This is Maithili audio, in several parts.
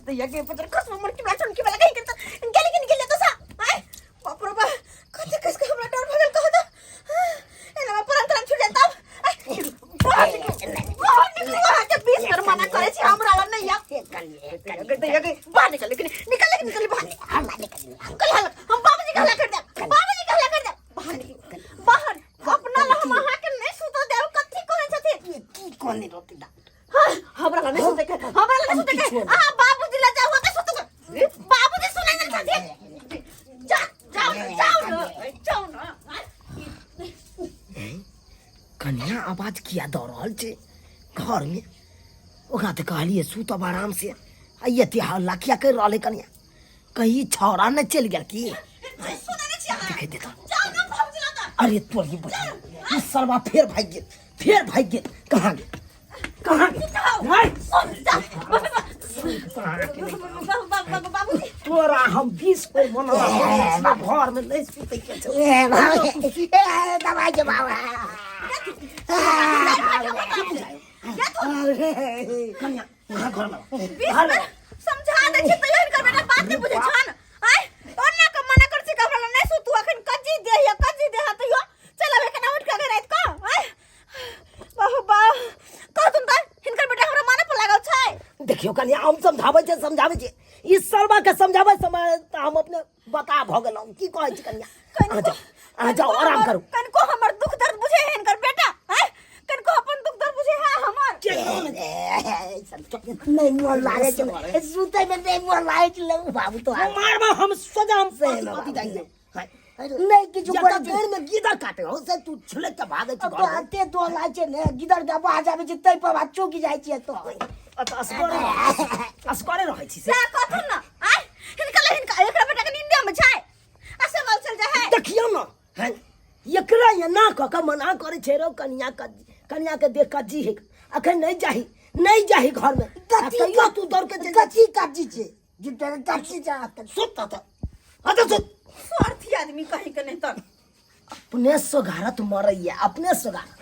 दैया के पत्र खसमा मुर्की वाला चुनकी वाला कहीं करता गेली कि निकल जाता सा आय बाप रे बाप कते कस के हमरा डर भगल कह द एना में परम तरम छूट जाता बाहर निकलू बाहर निकलू अहाँ के 20 बेर मना करे छी हमरा ला नहीं आ दैया के बाहर निकल निकल निकल निकल बाहर कल हल्ला हम बाबूजी के हल्ला कर दे बाबूजी के हल्ला कर दे बाहर निकलू बाहर अपना ला हम अहाँ के नहीं सुतल देब कथी कहै छथिन की कोने रोटी दा हाँ, हमरा ला नहीं सुते के हमरा ला नहीं सुते के अहाँ बाबूजी ला जाओ के सुते बाबूजी सुनै नहीं छथिन जा जाओ ना, जाओ ना जाओ ना कनिया आवाज किया दऽ रहल छै घरमे ओकरा तऽ कहलियै सुतब आराम से आ एते हल्ला किया करि रहल है कनिया कहीं छौड़ा नहि चलि गेल की सुनै नहीं छी अहाँ देखै देता जाओ ना बाबूजी ला अरे तोरी बहिन ई सरवा फेर भागि गेल फेर भागि गेल कहाँ गेल कहाँ गेल हाय, बाबूजी तोरा हम 20 बेर मना घर में नहीं सुतै के छौ दबाई के बाबा कनिया अहाँ घर में बीस बेर समझा दै छी तैयो हिनकर बेटा बात नहि बुझै छन आय ओना के मना कर छी हमरा लग नहि सुतू अखन कज्जी देह या कज्जी देह तैयो चल अबे केना उठ के राति को आय बाहु बा कह तुम त हिनकर बेटा हमरा माने पर लागल छै देखियो कनिया हम समझाबै छै समझाबै छै ई सरवा के समझाबै समय तऽ हम अपने बता भऽ गेलहुँ की कहै छी कनिया अहाँ जाउ अहाँ जाउ आराम करू कनको हमर दुख दर्द बुझे है हिनकर बेटा आय कनको अपन दुख दर्द बुझे है हमर नहीं मोन लागे छै सुतै में नहीं मोन लागे छै बाबू तो मारबा हम सजा हम सही में फांसी बाबू। जाइए नहीं किछु जतऽ करै छै पेड़ में गीदड़ काटे हो से तू छुलक के भागे छी घर में। एते डर लागै छै ने गिदड़ के आवाज आबै छै ताहि पर बात चौंकि जाइ छियै तो अतऽ असगरे असगरे रहै छी से से कथन ना आय हिनका ले हिनका एकरा बेटा के नींदे में छै आ से बाल चल जा है देखियौ ने हैं एकरा एना कऽ कऽ मना करै छै रौ कनिया के कनिया के देख कज्जी है अखन नहीं जाही नहीं जाही घर में आ कथी तैयो तू दौड़ के चलि जा। कथी कथी छै जुटे कथी छै सुत तऽ अतऽ सुत स्वार्थी आदमी कहीं के नहीं तक अपने सोगारत मरैया अपने सोगारत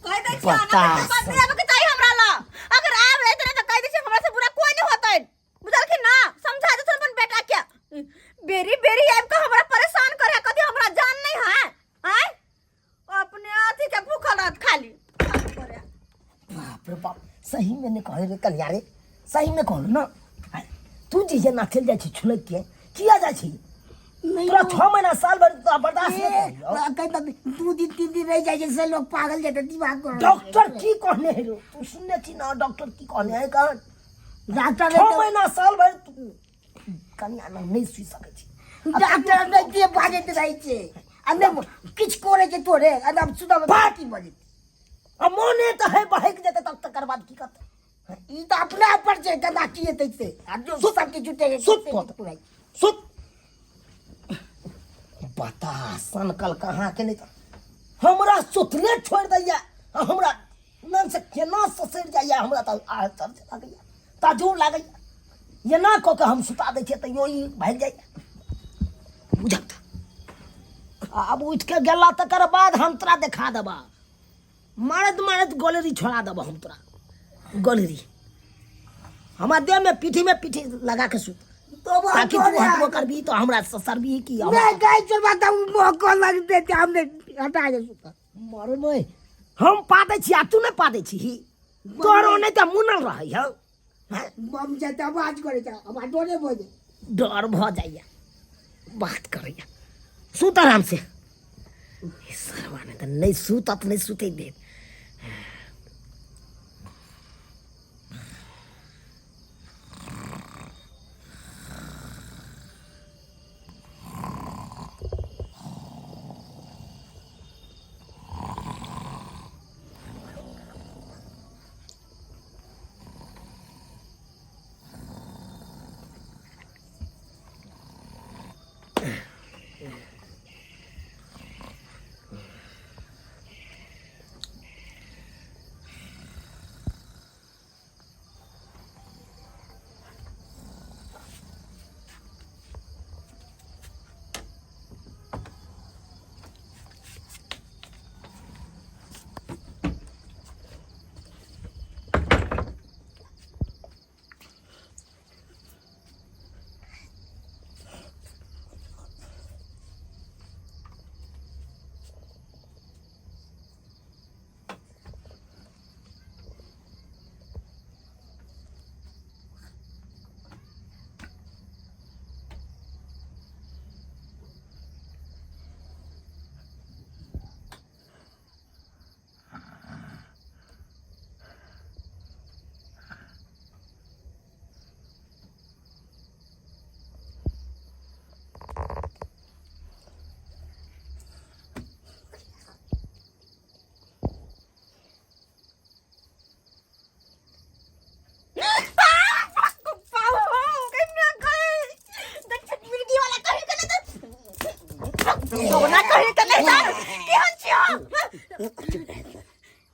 कह दै छी आना बतास। बेटा बात नहीं आबे के चाही हमरा ला अगर आब रहते ना तो कह दै छी हमरा से बुरा कोई नहीं होतै बुझलखिन ना समझा देथुन अपन बेटा के बेरी बेरी आबि के हमरा परेशान करे कथी हमरा जान नहीं है आय अपने अथी के भूखल रहत खाली करे। बाप रे बाप सही में नहीं कहे रे कन्या रे सही में कहलू ना आय, तू जे ये नाचल जाइ छी छुलक के किया जाइ छी तोरा 6 महीना साल भर तोरा बर्दाश्त नहीं करियो। दू दिन तीन दिन रहि जाइ छै से लोग पागल जेतै दिमाग गड़बड़। डॉक्टर की कहने है रो तू सुनने छी ना डॉक्टर की कहने है कहन डॉक्टर 6 महीना साल भर तू कन्या लग नहीं सुति सकै छी डॉक्टर नहि के बाजैत रहै छै आ नहि किछु करै छै तोरे आ नहि सुतब बात बजैत आ मोने तऽ है बहक जेतै तब तकर बाद की करतै ई तऽ अपना पर छै केना की हेतै से आ जो सुत। सबके जुटे सुत तो। सुत बता सनकल कहाँ के नहीं तऽ हमरा सुतले छोड़ि दैया आ हमरा मन से केना ससरि जाइया हमरा तऽ आश्चर्य लागैया ताजुब लागैया एना कऽ कऽ हम सुता दै छियै तैयो ई भागि जाइया बुझत आब उठि कऽ गेला तकर बाद हम तोरा देखा देबा मारैत मारैत गलेरी छोड़ा देबा हम तोरा गलेरी हमरा देहमे पीठीमे पीठी लगा के सुत तो ताकि तू हटबो करबी तो हमरा ससरबी की हमरा नहीं गाय चोरबा तब मुँह को लग देते हमने हटा दे सुता मरबै हम पा दै छी आ तू नहि पा दै छी तोरो नहि तऽ मुनल रहै हौ हैं? बम जाते आवाज करे छै हमरा डरे भऽ जाइ डर भऽ जाइया बात करैया सुत आराम से ई सरवा ने तऽ नहि सुतत नहि सुतै देत ओना कही त नहीं जान केहन छी हम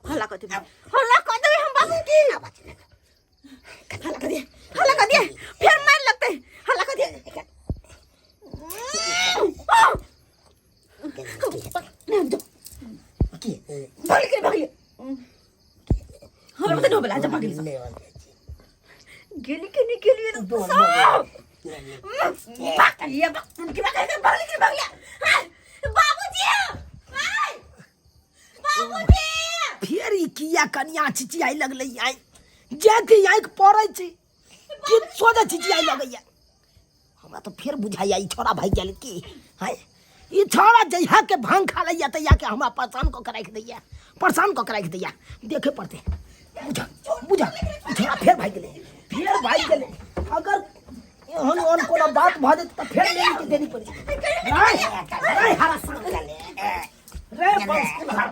हल्ला कर देबे, हल्ला कर देबे हम बाबू की। हल्ला कर दिए, हल्ला कर दिए, फिर मार लगते। हल्ला कर दिए। की भाग के भाग हमरा बता ढोबला जा भाग गेली के नहीं गेली तो सब भाग लिया, भाग उनकी, भाग भाग के भाग लिया। हाँ, बाबूजी, हाय बाबूजी। फेर ई किया कनिया चिचियाइ लगलै आइ जे कि आँखि पड़ै छै कि सोझे चिचियाइ लगैया। हमरा तऽ फेर बुझाइया ई छोरा भागि गेल की हाय। ई छोरा जहिया के भांग खा लैया तहिया के हमरा परेशान कऽ के राखि दैया, परेशान कऽ के राखि दैया। देखे पड़तै। बुझा बुझा, ई छोरा फेर भागि गेलै, फेर भागि गेलै। अगर एहन ओहन कोनो बात भऽ जेतै तऽ फेर लेने के देरी पड़ि जेतै। नहीं नहीं, हरा साँप रे बंस कुल्हाड़।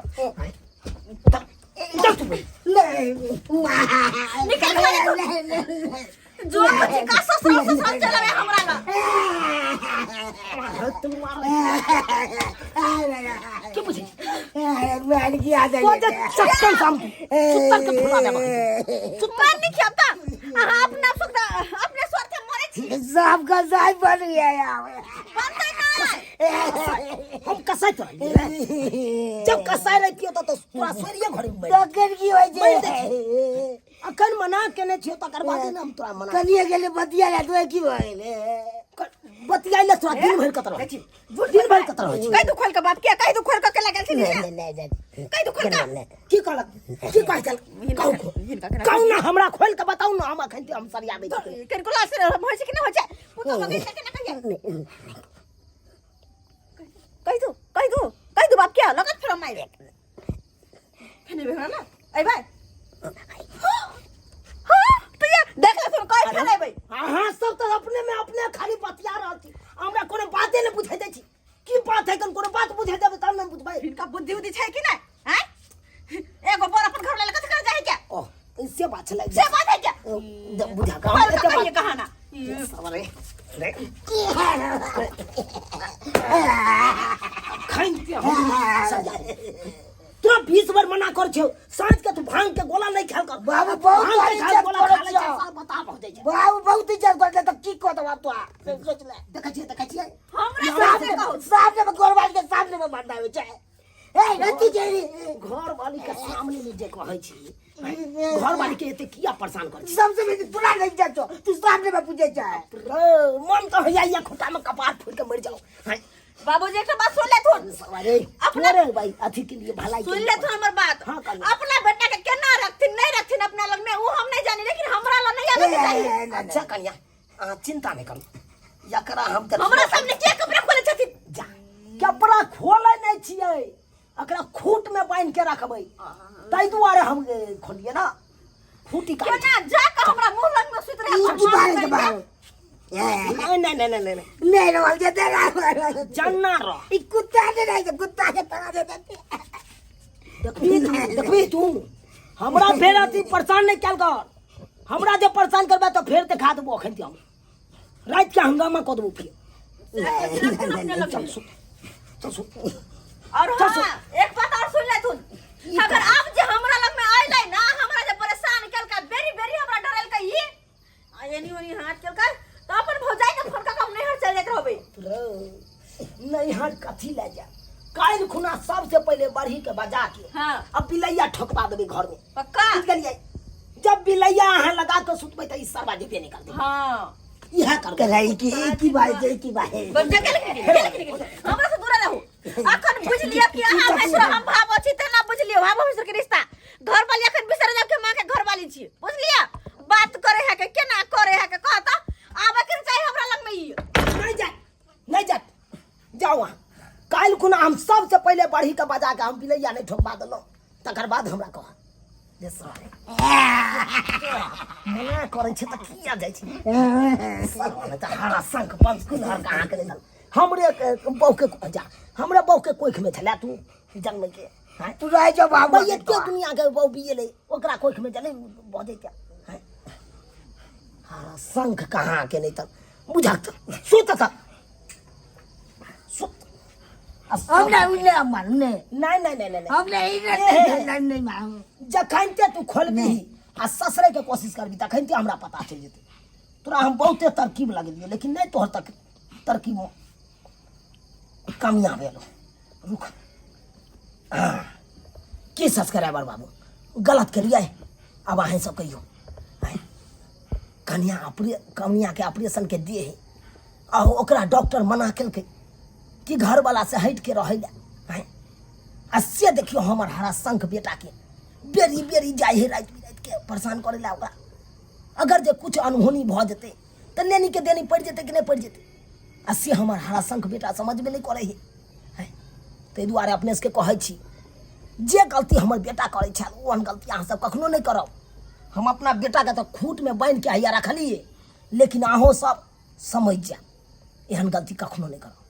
चल तू। निकल जो कुछ का ससुर ससुर चलावे हमरा ला। के पूछे तो जे चट्टन साम चुत्तर के फुला देबा। मार नहीं खेता अहाँ अपना सुख अपने स्वार्थ मरे छी। साहब का साहब बन गया यार। बनतै ना। हम कसाई तो रहियै। जब कसाई रहितियो तऽ तोरा सोरिये घरे में तखन की होइ छै? अखन मना केने छियो तकर बाद ने हम तोरा मना कनिए गेलै बतिया ला तो की भऽ गेलै? बतियाइ ले तोरा दिन भरि कतऽ रहै छी, दिन भरि कतऽ रहै छी? कहि दू खोल के बाप के, कहि दू खोल के केला गेल छी। नहि नहि नहि। कहि दू खोल के। की कहलक, की कहै छल? कहू। हिनका केना कहू ना, हमरा खोलि के बताउ ना, हम अखन हम सरिया दै छी। कनिको लाज शरम होइ छै कि नहि होइ छै? पुतोह भऽ गेल छै, केना कहियै? कहि दू, कहि दू, कहि दू बाप के लगत फेर मारि फेर भेल ना अइबै। हाँ तो ये देख ले, सुन, कहि फेर अइबै। अहाँ सब तऽ अपने में अपने खाली बतिया रहल छी, हमरा कोनो बाते नहि बुझै दै छी। की बात है? कोनो बात बुझै देबै तब ने बुझबै। हिनका बुद्धि उद्धि छै कि नहि? आँय, एगो बर अपन घर लेल कथी कर जाइ के? ओ से बात छलै? से बात है क्या? बुझा खोल के कहिए कहाना। रे रे खैन के हम सजा तोरा 20 बार मना कर छौ, साँझ के तू भांग के गोला नहीं खाल कर। बाबू, बहुत भांग के इज्जत गोला खा करै लै छै, छौ। साल बता भऽ जाइ छै। बाबू बहुत इज्जत कर तऽ की कह देब आब तोरा से सोच ले। देखै छियै, देखै छियै। हमरा सामने कहू। सामने में घरवाली के सामने में मारना होइ छै। ए रति जेरी घर वाली के सामने में जे कहै छी, घर वाली के एते किया परेशान करै छी? सबसे बेसी तोरा नहीं इज्जत छौ, तू सामने में पूछै छै। रे, मन तऽ होइया या खुटा में कपार फोड़ि के मरि जाओ। हाय, बाबूजी, एकटा बात सुन लेथुन। सवारे अपना- तोरे भाई अथी के लिए, भलाई के सुन लिए। लेथुन हमर बात। हाँ, कहलहुँ। अपना बेटा के केना रखथिन नहीं रखथिन अपना लग में वो हम नहीं जानी, लेकिन हमरा ला नहीं आवे के चाहिए। अच्छा कन्या, अहाँ चिंता नहीं करू, एकरा हम देखियौ। हमरा सामने के कपड़ा खोले छथिन? जा, कपड़ा खोले नहीं छियै, एकरा खूट में बांधि के रखबै, ताहि दुआरे हम खोलिए ना खूटी का। केना जा के हमरा मुंह लग में सुत रहे? ई की बात है बाबू? नहीं नहीं नहीं नहीं नहीं। नहीं रहल जे दे रहा। जन्ना रह। ई कुत्ता ने रहै छै, कुत्ता के तड़ा दे देते। देखबी देखबी तू हमरा फेर अथी परेशान नहीं कयल कर। हमरा जे परेशान करबै तऽ फेर देखा देबो। अखन हम राति के हंगामा कऽ देबो फेर। चल सुत, चल सुत। और हाँ, एक बात और सुन लेथुन, अगर आप जे हमरा लग में आइलै ना, हमरा जे परेशान केलका, बेरी बेरी हमरा डरेलका, ई आ एनी ओनी हाथ केलका, तो अपन भौजाई के फोन कऽ के हम नैहर चलि जाइत रहबै। नैहर कथी लए जाय? काल्हि खुना सबसे पहिले बढ़ी के बजा के अब बिलैया ठोकवा देबै घर में। पक्का। बुझि गेलियै? जब बिलैया अहाँ लगा के सुतबै तऽ ई सरवा जेबे नहीं करतै। इएह करबै। कलाई की ई की बात छै, की बात है? बस जा, गेल कि गेल कि गेल, हमरा से दूर रहू। अखन बुझ लियो कि अहाँ भैंसुर हम भाव छी, तेना बुझ लियो भाव भैंसुर के रिश्ता। घर वाली अखन बिसर जाब के मां के घर वाली छी। बुझ लियो बात करे है के केना करे है के कहता आबे के चाही हमरा लग में ई। नहीं जाए, नहीं जाए, जाओ अहाँ। काल्हि खुना हम सबसे पहिले बढ़ी के बजा के हम बिलैया नहीं ठोकवा देलहुँ तकर बाद हमरा कह जे सारे मना करै छै तऽ किया जाइ छै? साला तऽ हरा शंख पंच कुल्हर के अहाँके नहि हमरे बहू के जा, हमरा बहू के कोखि में छलै तू जन्मै के। हाँ? तू रहै छौ बाबू। भाई एते दुनिया के बहू बियेलै ओकरा कोखि में जनै बजै के। हाँ? हरा शंख कहाँ के नहीं तऽ बुझक तऽ सुत तऽ सुत। आ हम नहि उ नहि मारू नहि। नहि नहि नहि नहि। हम नहि नहि नहि नहि मारू। जखन ते तू खोलबी आ ससरे के कोशिश करबी तखन ते हमरा पता चलि जेतै। तोरा हम बहुते तरकीब लगेलियै, लेकिन नहि तोहर तक तरकीब कामयाब भेलो। रुक, हाँ। की सब्सक्राइबर बाबू गलत केलियै? आब अहें सब कहियो, आँय, कनिया ऑपरे कनिया के ऑपरेशन के दिए है आ ओकरा डॉक्टर मना केलकै कि घरवाला से हटि के रहै लए, आँय, आ से देखियो हमर हरा शंख बेटा के बेरी बेरी जाइ है राति बिराति के परेशान करे ला। ओकरा अगर जे कुछ अनहोनी भऽ जेतै तऽ नेनी के देनी पड़ि जेतै कि नहि पड़ि जेतै? आ से हमर हरा शंख बेटा समझबे नहि करै है, आँय। ताहि दुआरे अपने सबके कहै छी, जे गलती हमर बेटा करै छल ओहन गलती अहाँ सब कखनो नहि करब। हम अपना बेटाके तऽ खूँटमे बान्हिके हैया रखलियै, लेकिन अहूँ सब समझि जायब, एहन गलती कखनो नहि करब।